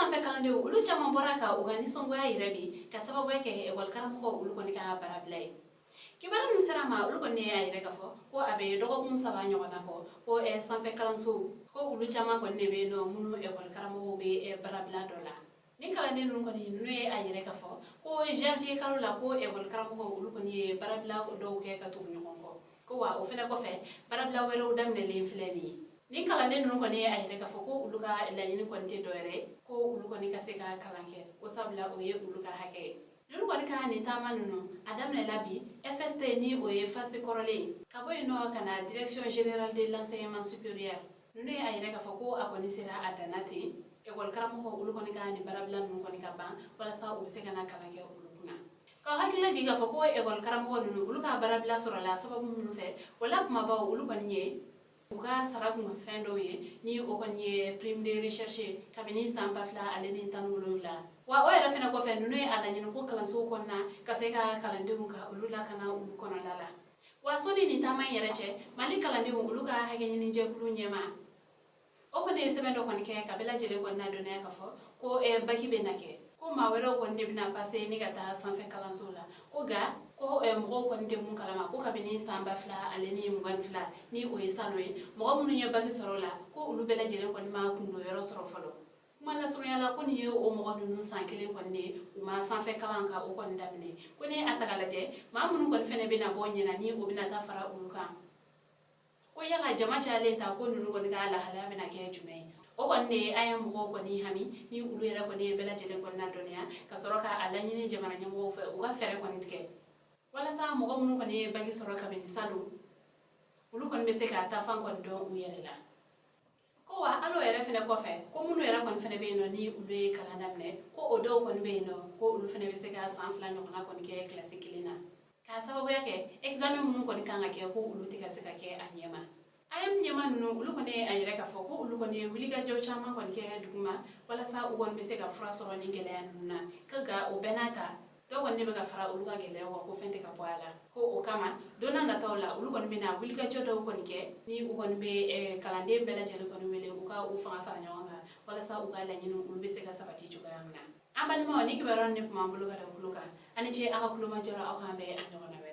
Sanfɛ kalandenw, olu caman bɔra ka u ka nisɔngoya yɛrɛ bi ka sababu kɛ ekɔli karamɔgɔ olu kɔni ka baarabila ye. Kibaru min sera ma, olu kɔni y'a yɛrɛ k'a fɔ ko a bɛ dɔgɔkun 3 ɲɔgɔnna kɔ ko sanfɛ kalansow, ko olu caman kɔni de bɛ yen nɔ minnu ekɔli karamɔgɔw bɛ baarabila dɔ la. Ni kalanden ninnu kɔni, ninnu ye a yɛrɛ k'a fɔ ko janvier kalo la, ko ekɔli karamɔgɔw olu kɔni ye baarabila dɔw kɛ ka tugu ɲɔgɔn kɔ, ko wa o fɛnɛ kɔfɛ, baarabila wɛrɛw daminɛlen filɛ nin ye. Ni kalanden ninnu kɔni ye a yɛrɛ k'a fɔ ko olu ka laɲini kɔni tɛ dɔwɛrɛ ye, ko olu kɔni ka se ka kalan kɛ, ko sabula o ye olu ka hakɛ ye. Ninnu kɔni ka nin taama ninnu, a daminɛla bi FST, ni o ye FAST kɔrɔlen ye, ka bɔ yen nɔ ka na Direction générale de l'enseignement supérieur. Ninnu ye a yɛrɛ k'a fɔ ko a kɔni sera a danna ten, ekɔli karamɔgɔ olu kɔni ka nin baarabila ninnu kɔni ka ban, walasa u bɛ se ka na kalan kɛ olu kunna. K'aw hakilila jigin k'a fɔ ko ekɔli karamɔgɔ ninnu, olu ka baarabila sɔrɔla sababu minnu fɛ, o la kumabaw olu kɔni ye u ka sara kun fɛn dɔw ye, ni o kɔni ye prime de recherche kabini san 2017. Wa o yɛrɛ fɛnɛ kɔfɛ, ninnu ye a laɲini ko kalansow kɔnɔna ka se ka kalandenw ka olu lakana olu kɔnɔla la. Wa sɔnni nin taama in yɛrɛ cɛ, Mali kalandenw olu ka hakɛ ɲini jɛkulu ɲɛma, o kɔni ye sɛbɛn dɔ kɔni kɛ ka bɛɛ lajɛlen kɔni na dɔnniya k'a fɔ ko baki bɛ na kɛ, ko maa wɛrɛw kɔni de bɛna pase ni ka taa sanfɛ kalanso la, ko nka ko mɔgɔw kɔni tɛ mun kalama, ko kabini san 2022, ni o ye salon ye, mɔgɔ minnu ye baki sɔrɔ o la, ko olu bɛɛ lajɛlen kɔni ma kundo yɔrɔ sɔrɔ fɔlɔ. Kuma lasurunya la, ko nin ye o mɔgɔ ninnu san kelen kɔni de ye u ma sanfɛ kalan ka o kɔni daminɛ. Ko ni a ta k'a lajɛ, maa minnu kɔni fɛnɛ bɛna bɔ ɲɛna, ni o bɛna taa fara olu kan, ko yala jama cayalen ta, ko ninnu kɔni ka lahalaya bɛna kɛ jumɛn ye? O kɔni de ye an ye mɔgɔw kɔni hami, ni olu yɛrɛ kɔni ye bɛɛ lajɛlen kɔni ladɔnniya ka sɔrɔ k'a laɲini jamana ɲɛmɔgɔw fɛ, u ka fɛɛrɛ kɔni tigɛ walasa mɔgɔ minnu kɔni ye baki sɔrɔ kabini salon, olu kɔni bɛ se ka taafan kɔni dɔn u yɛrɛ la. Ko wa hali o yɛrɛ fɛnɛ kɔfɛ, ko minnu yɛrɛ kɔni fɛnɛ bɛ yen nɔ, ni olu ye kalan daminɛ, ko o dɔw kɔni bɛ yen nɔ, ko olu fɛnɛ bɛ se ka san 2 ɲɔgɔnna kɔni kɛ kilasi kelen na, k'a sababuya kɛ examen minnu kɔni kan ka kɛ, ko olu tɛ ka se ka kɛ a ɲɛma. AEEM ɲɛma ninnu, olu kɔni ye a yɛrɛ k'a fɔ ko olu kɔni ye wulikajɔ caman kɔni kɛ duguma walasa u kɔni bɛ se ka fura sɔrɔ nin gɛlɛya ninnu na, ko nka o bɛɛ n'a ta, dɔw kɔni de bɛ ka fara olu ka gɛlɛyaw kan, ko fɛn tɛ ka bɔ a la. Ko o kama, don n'a nataw la, olu kɔni bɛna wulikajɔ dɔw kɔni kɛ, ni u kɔni bɛ kalanden bɛɛ lajɛlen kɔni wele u ka u fanga fara ɲɔgɔn kan walasa u ka laɲiniw olu bɛ se ka sabati cogoya min na. An balimaw, ni kibaruya ninnu de tun b'an bolo ka da tulo kan. Aw ni ce aw ka kulomajɔ la. Aw k'an bɛn a ɲɔgɔnna wɛrɛ.